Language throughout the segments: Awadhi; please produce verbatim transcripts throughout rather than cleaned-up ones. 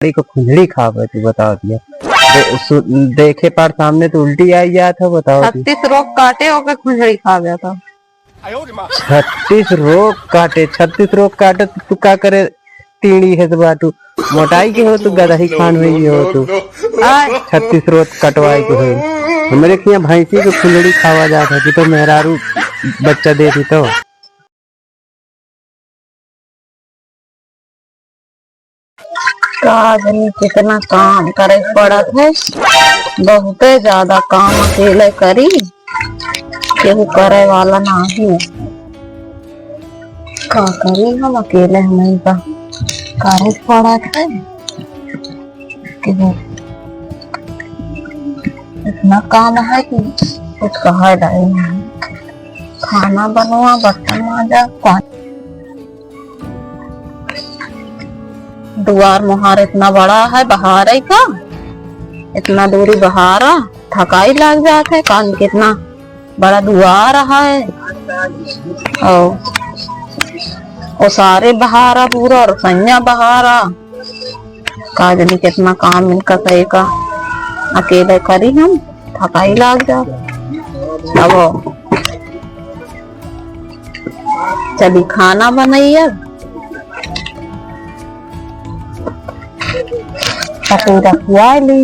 बकरी को खुंजड़ी खावे, तू बताओ दिया। दे-, सु-, देखे पार सामने तो उल्टी आई जात है, बताओ दिया। छत्तीस रोग काटे, ओके खुंजड़ी खा गया था। छत्तीस रोग काटे, छत्तीस रोग काटे, तो तू का करे? तीड़ी है तो बाटू, मोटाई के हो तू, गदही खान हुई हो तू। आय। छत्तीस रोग कटवाई के होई। हमरे खिया भैंसी के खुंजड़ी खावा जात है कि तो मेहरारू बच्चा देती तो। का जानी कितना काम करे पड़त है, बहुते ज्यादा काम अकेले करी, केहू करे वाला नाही। का करी हम अकेले, हमही का करे पड़त है। केहू इतना काम है कि कुछ कहा जाए नहीं। खाना बनवा, बर्तन मांजा, पानी। दुआर मोहार इतना बड़ा है, बहारे का, इतना दूरी बहारा, थकाई लाग जात है। कान कितना बड़ा दुआर है, और ओसारे बहारा पूरा, रसोइया बहारा। का जानी कितना काम इनका कहे का, अकेले करी हम, थकाई लाग जा। अब चली खाना बनइया, कटोरा खिया ली।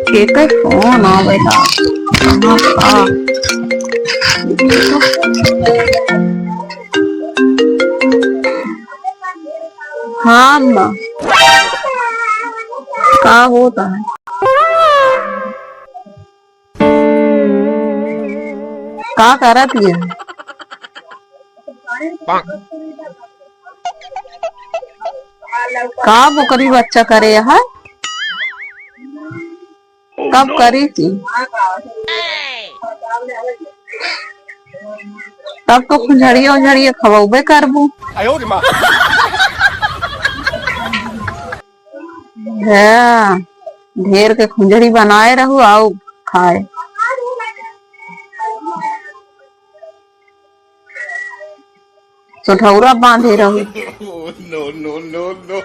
केकर फोन आवेला? कहाँ का? हाँ अम्मा, का होता है? का करत ये? का बोकरी बच्चा करे यहाँ? कब करी थी? तब तो खुंझड़िया उझड़िया खवौबे करबू। हाँ, ढेर के खुंझड़ी बनाए रहू, आओ खाए। चोठौरा बांधे रहू। No, no, no, no।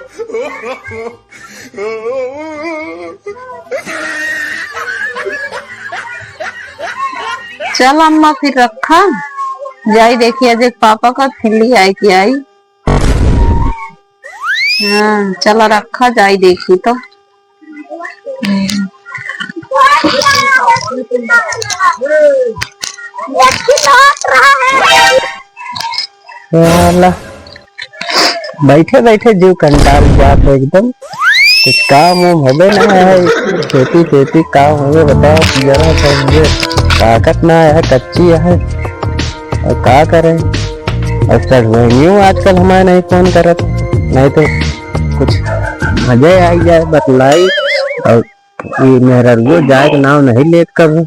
चल अम्मा, फिर रखा, जाई देखी अजय पापा का, फिर ले आई कि आई। हाँ, चला रखा, जाई देखी तो। साला, बैठे बैठे जीव कंटाल जात है एकदम। कुछ काम वाम होबे ना है, खेती खेती काम होबे बताओ, जरा सा मुझे ताकत ना है, कच्ची है। और का करें? और चढ़ुआइनियो आजकल हमारे नहीं फोन करत, नहीं तो कुछ मजे आई जाए, बतलाई। और ये मेहररुओ जाए के नाव नहीं लेत कबो।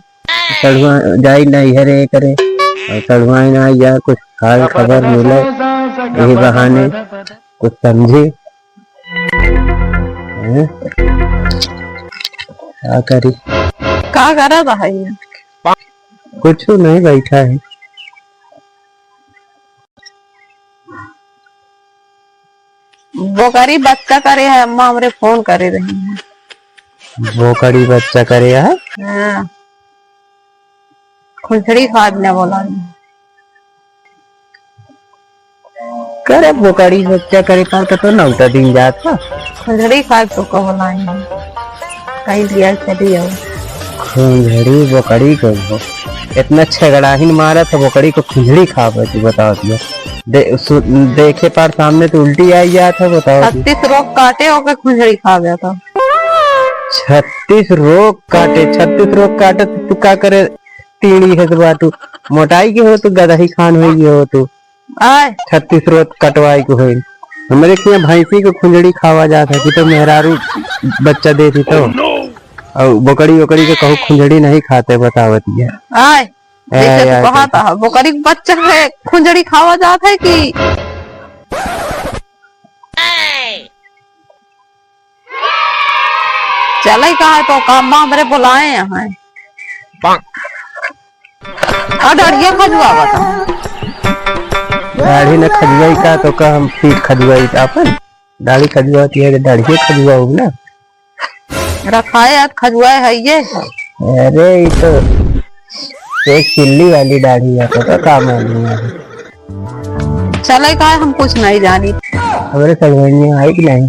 चढ़ुआ जाई नहीं हरे करे, और चढ़ुआइन ना यार कुछ हाल खबर मिले, यही बहाने कुछ समझी। हैं? का करी? का करत है ये? कुछ नहीं, बैठा है। बोकरी बच्चा करे है, अम्मा हमरे फोन करे रही है। बोकरी बच्चा करे है? हाँ। खुसड़ी खाद न बोला। करे बोकरी बच्चा करे पार तो नौता दिन जात है। खुसड़ी खाद तो कहो लाई। कहीं दिया चली आओ। खुंझड़ी बोकरी को हो। इतना छगड़ाहिन मारत है, बोकरी को खुंझड़ी खावे, तू बताओ दिया। दे-, सु-, देखे पार सामने तो उल्टी आई जात है, बताओ दिया। छत्तीस रोग काटे, ओके खुंझड़ी खा गया था। छत्तीस रोग काटे, छत्तीस रोग काटे, तो तू का करे? तीड़ी है तो बाटू, मोटाई के हो तू, गदही खान होई हो तू। आय। छत्तीस रोग कटवाई के होई। हमरे के यहाँ भैंसी के खुंझड़ी खावा जात है कि तो मेहरारू बच्चा देती तो। Oh no! और बोकड़ी वोकड़ी के कहूँ खुंझड़ी नहीं खाते, बतावत ये। आय। जैसे ए, तू ए, कहत ए। ह, बोकरी के बच्चा है, खुंजड़ी खावा जात है कि? चले कहा तो काम बा, हमरे बुलाए यहाँ। आ, डाढ़िया खजुआवत ह। दाढ़ी न खजुआई का, तो का हम पीठ खजुआई का अपन? दाढ़ी खजुआवत है, तो दाढ़िया खजुआऊ ना। रखाए आज खजुआए है ये। अरे, ये तो एक चिल्ली वाली दाढ़ी है, पता काम वाली है। चले का, हम कुछ नहीं जानी। हमरे सड़वइनी आई कि नहीं?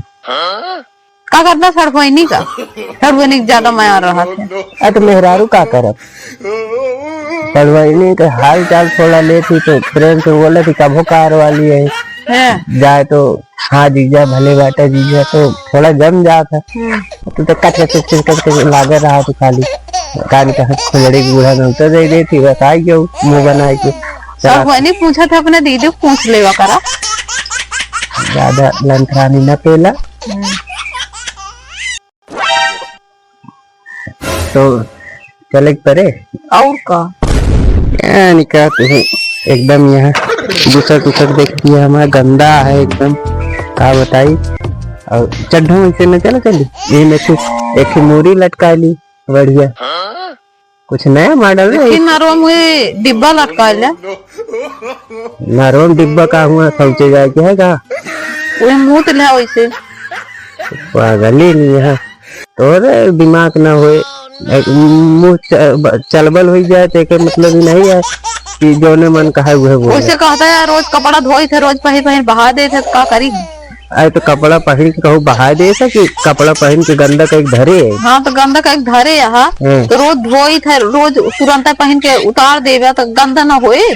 का करना सड़वइनी का? सड़वइनी के ज्यादा मया रहत है। अरे, तो मेहरारू का करब? सड़वइनी के हाल चाल थोड़ा लेत ही तो प्रेम से बोले कि कबो कार वाली है। हैं। जाए तो हाँ जीजा, भले बाटे जीजा, तो थोड़ा जम जात है। हम्म। तू तो कट के चुप चुप करके लागे रहा तू खाली। कान के हाथ खुजड़ी के बूढ़ा में उतर दे देती, बस आई गयो मुंह बनाए के। सब चला। कोई नहीं पूछा था, अपने दीदी को पूछ लेवा करा। ज्यादा लंथरानी न पेला। हम्म। तो चले के परे? और का? यानी का तू एकदम यहाँ दूसर टूसर देखती है, हमारा गंदा है एकदम, का बताई। और चड्ढो ऐसे न चला चली, यही में से एक ठे मूरी लटका ली, बढ़िया। कुछ नया मॉडल है। लेकिन नरवा मुहे डिब्बा लटका ले। नरवा में डिब्बा का हुआ, शौचे जाए के है का? वही मुंह तो ले वैसे। पागल ही नहीं है। तोरे दिमाग ना होए, एक मुंह च-, ब-, चलबल होई जाए तो एके मतलब ही नहीं है कि जौने मन कहा उहे बोले। वैसे कहता है, रोज कपड़ा धोई थे, रोज पहिर पहिर बहा दे थे, तो का करी? अरे तो कपड़ा पहिर के कहूँ बहा दे से कि कपड़ा पहिर के गंदा कइके धरे है? हाँ, तो गंदा कइके धरे है, हाँ। हाँ। तो रोज धोई थे, रोज तुरंत पहिर के उतार देवे तो गंदा ना होए।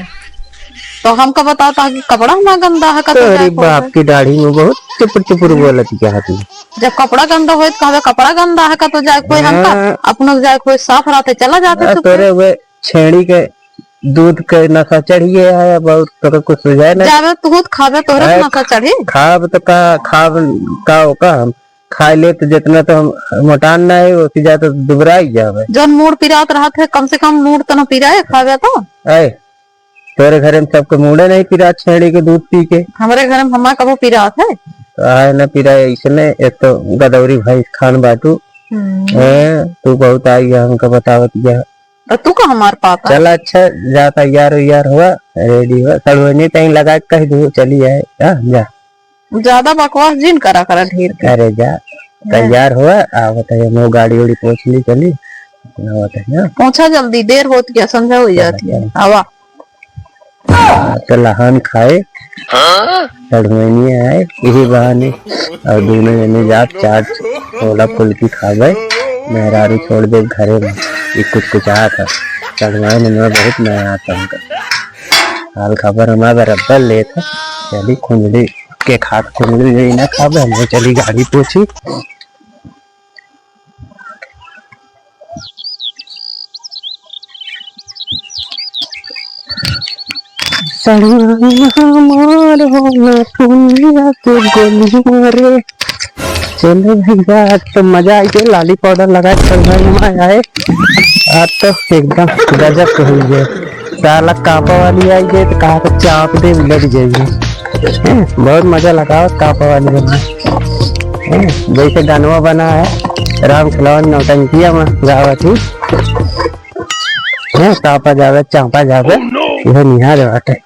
तो हमका बताओ ता कि कपड़ा ना गंदा है, कतो अरे जाए को बाप है। की दाढ़ी में बहुत चुपुर चुपुर बोलत क्या है तू? जब कपड़ा गंदा होए तो कहबे कपड़ा गंदा है, कतो जाए कोई हमका, हाँ। अपनो जाए कोई साफ रहते चला जाते आ, चुप तोरे से। वे छेड़ी के दूध के नशा चढ़िए है, अब और तोके कुछ सुझाए ना। जाबे तू तो खाबे, तोहरे तो आए, नशा चढ़ी। खाब तो का, खाब का हो का हम? खाए ले तो जितना तो हम मोटान ना है, उसी जा तो दुबरा ही जावे। जौन मूड़ पिरात रहत है, कम से कम मूड़ तो न पिराए, खाबे तो। आए, तोरे घरे में सबके मूड़े नहीं पिरात छेड़ी के दूध पी के। हमरे घरे में हमार कबो पिरात है? आए ना पिराए, इसने एक तो गदौरी भाई खान बाटू। हम्म। हैं, तू बहुत आई गया हमका बतावत गया। तो तू का हमार पाता? चल अच्छा, जा तैयार उयार हुआ, रेडी हुआ, सड़वनी तई लगा के कह दू, चली आए, हाँ, जा। ज्यादा बकवास जिन करा, करा ढेर के। अरे जा, जा। तैयार हुआ, आवत है, हम गाड़ी उड़ी पोंछ ली, चली, आवत है ना। पोंछा जल्दी, देर होत गया, संझा हो जाती है। चल। आवा। हाँ, तो लहान खाए, हाँ? सड़वैनिया आए, यही बहाने। और दोनों जने जात चाट, छोला फुल्की खावे। मेहरारू छोड़ दे घरे में, ये कुछ कुछ आता। सड़वैन में बहुत मया आता हमका। हाल खबर हमार बराबर लेत है। चली खुंजली के खात खुंजली यही ना खाबे, हम चली गाड़ी पोछी। सड़वैन हमार हो ना दुनिया के गोली मारे। चलो भैया, आज तो मजा आई गया, लाली पाउडर लगा के चल भाई हम आए। आज तो एकदम गजब के हुई है। साला कांपा वाली आई गई तो कहा तो चाप दे लग जाइए। हैं, बहुत मजा लगा कांपा वाली में। हैं, जैसे गानवा बना है राम खिलावन नौटंकिया में गावत ही। हैं, कांपा जावे, चांपा जावे, यह निहार बाटे।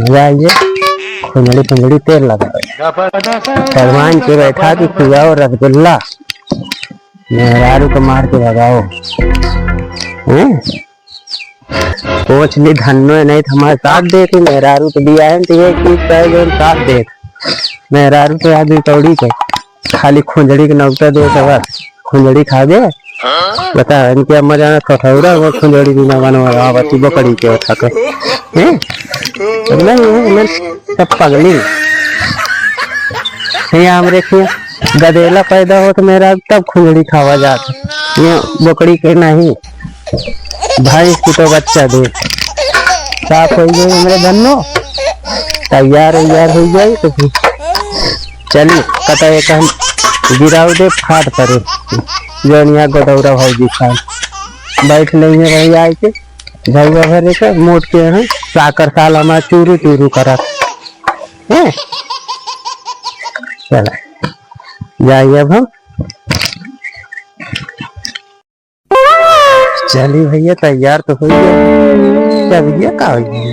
मजा आइए, खुंजड़ी खुंजड़ी तेल लगावे। भगवान के बैठा के खियाओ रसगुल्ला, मेहरारू को मार के भगाओ। हैं? पोंछ ली धन्नो नहीं तो हमारे साथ देती, मेहरारू तो बियाहे तो ये की कहे जो साथ देत। मेहरारू तो आदमी कौड़ी के खाली खुंजड़ी के नौता दे तो बस खुंजड़ी खा गए। बता, इनके अम्मा जाना कठौरा वो खुंजड़ी बिना बनवा रहा, बच्ची बकरी के उठा के। हैं? सब नहीं है, मैं सब पगली। ये हमरे के गदेला पैदा हो तो मेरा तब खुंजड़ी खावा जात। ये बकरी के नहीं, भैंस की तो बच्चा दे। साफ हो गई हमरे धन्नो, तैयार उयार हो गई तो फिर चली, कटा एक हम गिराव दे फाट परे, जौन यहाँ गोदौरा भौजी खान बैठ नहीं है भाई आए के। झउआ भरे के मोट के हैं, साकर साल हमार चूरू चूरू करत। हैं? चला, जाई अब हम। चली भइया, तैयार तो होइ गया। क्या भइया, का होइ गया?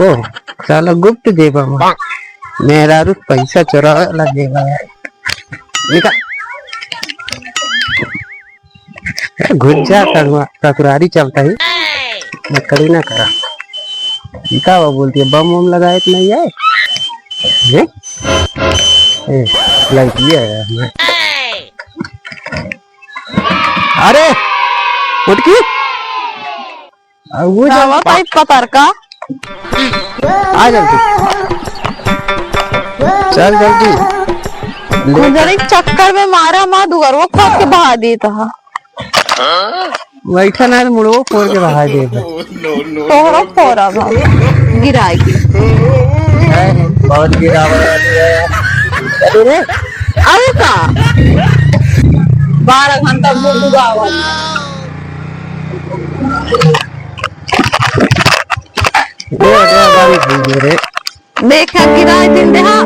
ओह, साला गुप्त जेबा में। मेहरारू पैसा चोरावे वाला जेबा है। निकाल। घुस जा, ससुरारी चलता ही। मक्कड़ी ना करा। ई का वो बोलती है, बम वम लगाए तो नहीं आए? हैं? ए, लड़की है यार, मैं। अरे, उठ की। आ, वो जो आवा पाइप पतर का। आ जल्दी। चल जल्दी। ले। खुंजरी चक्कर में मारा माँ, दुगरवा खोद के बहा दी तहा। बैठा ना, मुड़वो फोर के बहा दे। तोहरो फोर अब गिराई के। बहुत गिरावत है। अरे, अरे का? बारह घंटा गुदगुदावत। दे, दे, बारी दे रे। देखा, गिराए दिन देहा।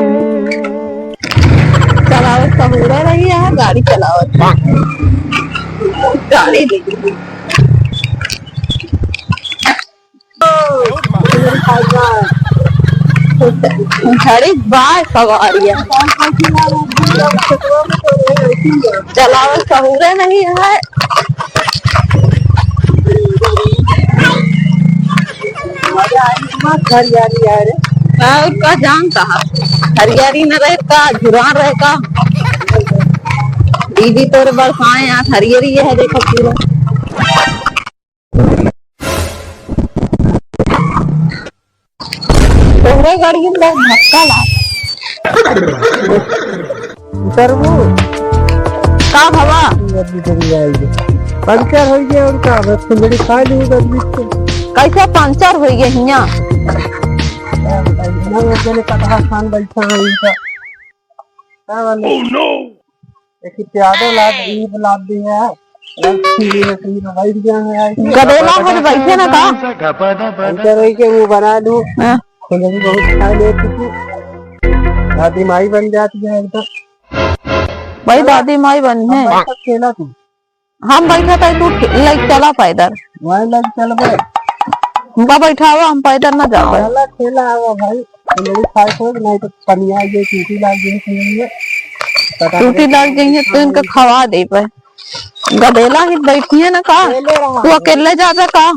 चलावत सहूरे नहीं है, गाड़ी चलावत। गाड़ी देखी। घड़ी बाय सवारिया। चलावत सहूरे नहीं है। मजा आई, मस्त हरियाली है रे। और का जानता है, हरियाली न रहे का, झुरान रहे का। दीदी तोरे बरसाए आज हरियाली है, देखो पूरा। तोहरे गाड़ी में बहुत धक्का ला। उतरबू? का भवा? पंचर होइ गया और का? बस फुलझड़ी खा ली गर्मी से। कैसे पंचर होइ गया हियाँ? ना, एक जने कटहा खान बैठा है इनका। का वाले? एक ही प्यादो लाद, ईद लाद दी है। अब फिर ये कहीं बैठ गया है, ऐसे गदेला हो तो बैठे ना का? पंचर होइ के वो बना लूँ। हाँ। फुलझड़ी बहुत खा ले चुकी। दादी माई बन जाती है एकदम। भाई, दादी माई बनी है। अब बैठा खेला तू। हम बैठा था, तू खे-, लइके चला पैदल। वहीं लइके चलबे। हमका बैठावा, हम पैदल ना जाबे। चला खेला आवा भाई। फुलझड़ी खाए को, नहीं तो पनिया ये टूटी लाग गई है, टूटी लाग गई है, तो इनका खवा देबे। गदेला ही बैठी है ना का? अकेले रहा। तू अकेले जाबे का?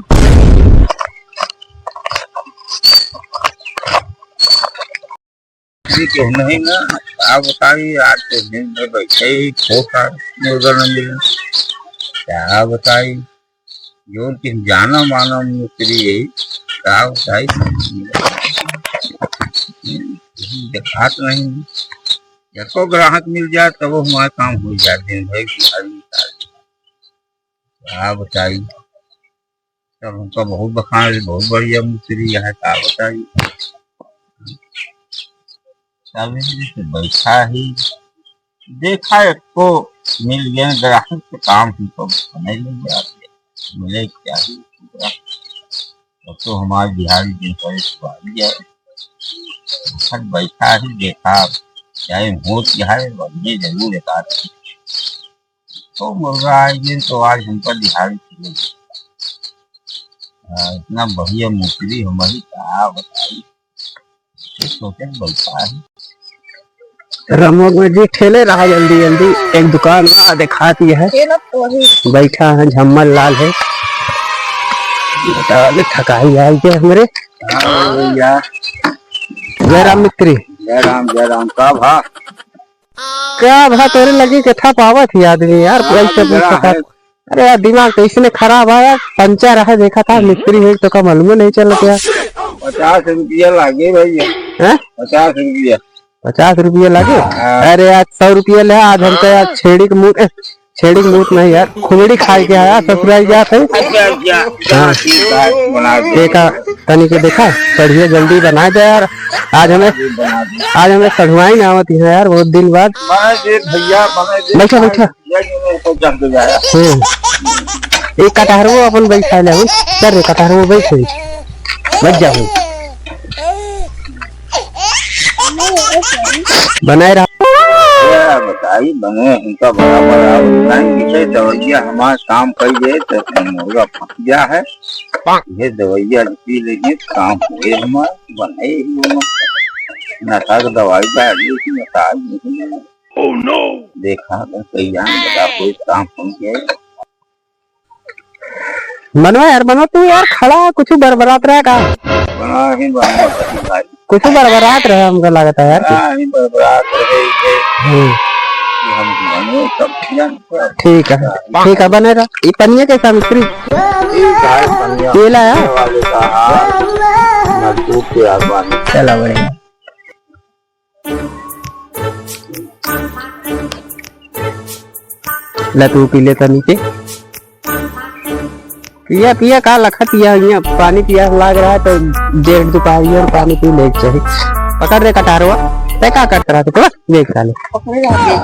जी, केहू नहीं ना, का बताई, आज के दिन भर बैठे ही खोखा, मुर्गा न मिले। का बताई, जौन कि जाना माना मिस्त्री यही, का बताई, देखात नहीं। एको ग्राहक मिल जाए, तब हमारा काम हो जाए, दिन भर की दिहाड़ी निकाल। का बताई, सब हमका बहुत बखान, बहुत बढ़िया मिस्त्री है, का बताई। सामने से बैठा ही, देखा एको मिल गया ग्राहक, तो काम ही तो बने लग जाते, मिले क्या ही। अब तो हमारे बिहारी दिन पर एक बार गया, सब बैठा ही देखा, चाहे हो क्या है, बनिए जरूर एक आध। तो मुर्गा आए दिन तो आज हमका दिहाड़ी थी। हाँ, इतना बढ़िया मुकरी हमारी, का बताई, ये सोचे बैठा है। रमो जी ठेले रहा जल्दी जल्दी, एक दुकान बा देखात ये है। बैठा है झम्मर लाल है, बता दे थकाई आई के हमरे। हाँ भैया। जय राम मिस्त्री। जय राम, जय राम। का भा? का भा तोरे लगी के था पावत ही आदमी यार, हाँ, पैसे भी मेरा पता है। अरे यार, दिमाग तो इसने खराब है यार, पंचर है, देखा था, हम्म। मिस्त्री है तो का मालूम नहीं चलत यार। पचास रुपया लागे भैया। हैं? पचास रुपया। पचास रुपया लागे? हाँ। अरे यार, सौ रुपया ले, आज हमका यार छेड़ी के मुंह, ए, छेड़ी के मुंह नहीं यार, खुजड़ी खाए के आया, ससुराल जात है। अच्छा, अच्छा। हाँ। ठीक है, बना दे। देखा, तनी के देखा, बढ़िया जल्दी बना दे यार। आज हमें, बना दे। आज हमें सढ़ुआई ना आवत है यार, बहुत दिन बाद। बना दे भैया, बना दे। बैठा, बैठा। भैया जी ने तो जम के जाया। हम्म। एक कटहरवो अपन बैठा ले हो। चल रे कटहरवो बैठ हो। बच जा हो। बनाए रहा। क्या बताई, बने हमका बराबर आओ। टाइम पीछे दवाइया हमार काम कर जाए तो मुर्गा फंस गया है। ये दवाइया पी लेंगे, काम हुए हमार, बने ही हमार। नशा के दवाई डाल दी थी, नशा नहीं है। Oh no! देखा तो कई जान बता कोई काम हो गया। मनवा यार, मनवा तू यार खड़ा कुछ बरबरात रहा का? बना ही बना भाई। कुछ बरबरात रहा हमका लगता है यार। बना ही बरबरात रहे। हम्म। ये हम बने सब जान। ठीक है, ठीक है, बने रहा। ये पनिया कैसा मिस्त्री? ये का है पनिया? ये लाया? वाले का, हाँ। मजदूर के आगवानी। चला बढ़िया। ला तू पी ले तनी के। पिया, पिया का लखा पिया, हियाँ पानी पियास लाग रहा है तो डेढ़ दुपहरिया में पानी पी ले चाहिए। पकड़ रे कटारवा, तै का करत रहा तू? पकड़, देख साले।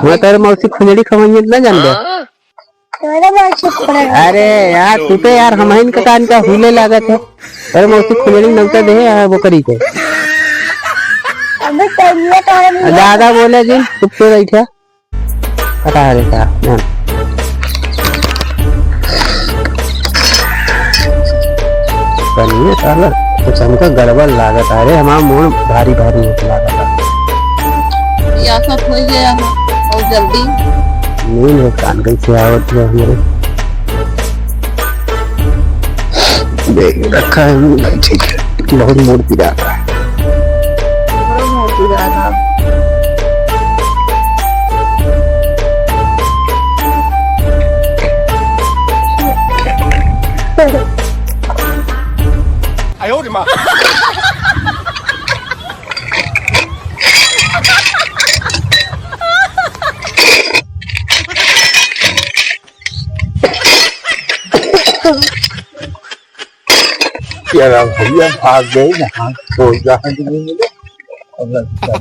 मैं तेरे मौसी खुजड़ी खवाइए ना जान दे। अरे यार, तू तो यार हमहिन के कान का हुले लागत है। अरे मौसी खुजड़ी नौता दे है, वो करी के। अबे कहिए तो हम ज्यादा बोले जी, चुप से बैठा। पता है बेटा, हाँ। कनिया साला, कुछ हमका गड़बड़ लागत है। अरे, हमारा मूड भारी भारी होत लागत है। ये आफत हो गया है, बहुत जल्दी। नींद है, कान कैसे आवत है हमारे। देख रखा है, ठीक है, बहुत मूड पिरात है। हमरो मूड पिरात है। यार, अब भैया भाग गए, यहाँ सो जहाँ के नहीं मिले। अब लगता है।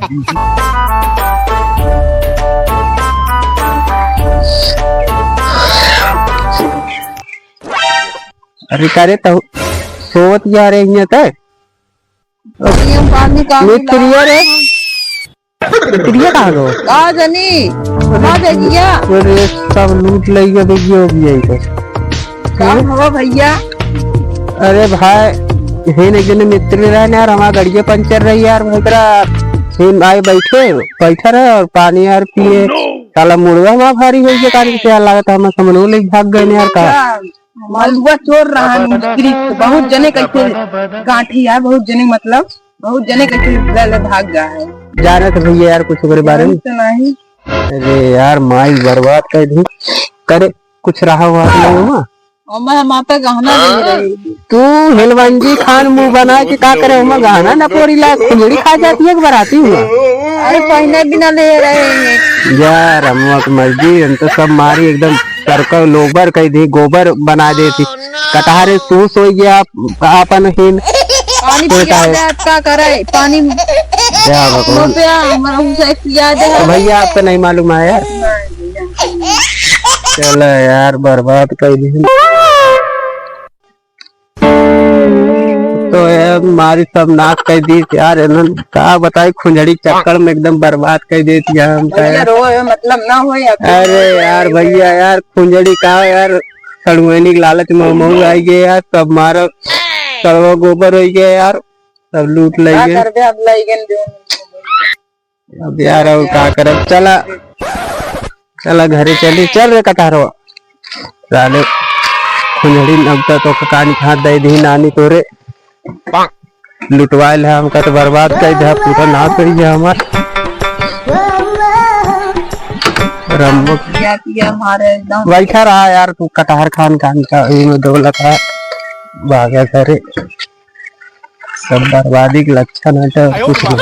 अरे का रे, तू सोवत जा रे हियाँ तक? ये पानी का मिस्त्रिया रे। मिस्त्रिया कहाँ गो? का जनी, का देखिया? अरे, सब लूट लइगा, देखियो अभी यही पे। का हवा भैया? अरे भाई, हेन एक जने मिस्त्री रहे ना यार, हमार गड़िया पंचर रही यार, भाई तेरा हेन आए बैठे, बैठा रहे और पानी यार पिए। साला मुड़वा हमार भारी होई के कारण से यार, लागत है हमार समनो लेके भाग गए ना यार का। मलुआ चोर रहा मिस्त्री, बहुत जने कैसे गांठी है, बहुत जने मतलब, बहुत जने कैसे ले, ले भाग गया है। जानत भैया यार कुछ ओकरे बारे में? जानत तो नहीं। अरे यार, माई बर्बाद कर दी। करे कुछ रहा हुआ नहीं हुआ? और मैं माता गहना नहीं रही। तू हिलवंजी खान मुंह बना के का करे, ओमा गहना न पोरी ला, खुजड़ी खा जाती है कि बराती हुआ? अरे पहने बिना ले रहे हैं। यार, अम्मा की मर्जी, हम तो सब मारी एकदम सरका लोबर कह दी, गोबर बना देती। कटहरे सूस हो गया अपन हिन। पानी पिया दे, आप का करे? पानी या भगवान। पिया, हमरा उसे पिया दे। तो भैया, आपको नहीं मालूम है यार। चलो यार, बर्बाद कर दी। तो यार, मारी सब नाश कर दी यार, इन्हन का बताई, खुंजड़ी चक्कर में एकदम बर्बाद कर देती है हमका भैया, यार। रो है, मतलब ना हो या फिर अरे यार भैया यार, खुंजड़ी का यार, सड़ुआनी के लालच में महू आई गए यार, सब मारो, सड़वा गोबर हो गया यार, सब लूट ले का गए। करबे, अब लइगन जो अब यार, और का करब? चला, चला घरे चली। चल रे कटहरवा, साले खुंजड़ी नौता तो कान हाथ दे दी नानी तोरे। लुटवाइल है हमका तो बर्बाद कर दे, पूरा नाश कर दिया हमार। रंबो पिया पिया मारे एकदम। बैठा रहा यार तू कटहर खान खान का, ये में दो लखा भागा करे। सब बर्बादी के लक्षण है तो कुछ नहीं।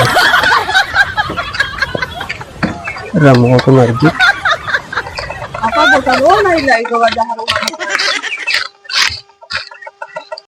रमो के मर्जी। आपा बोतल वो नहीं लाई गवा जहाँ रुआ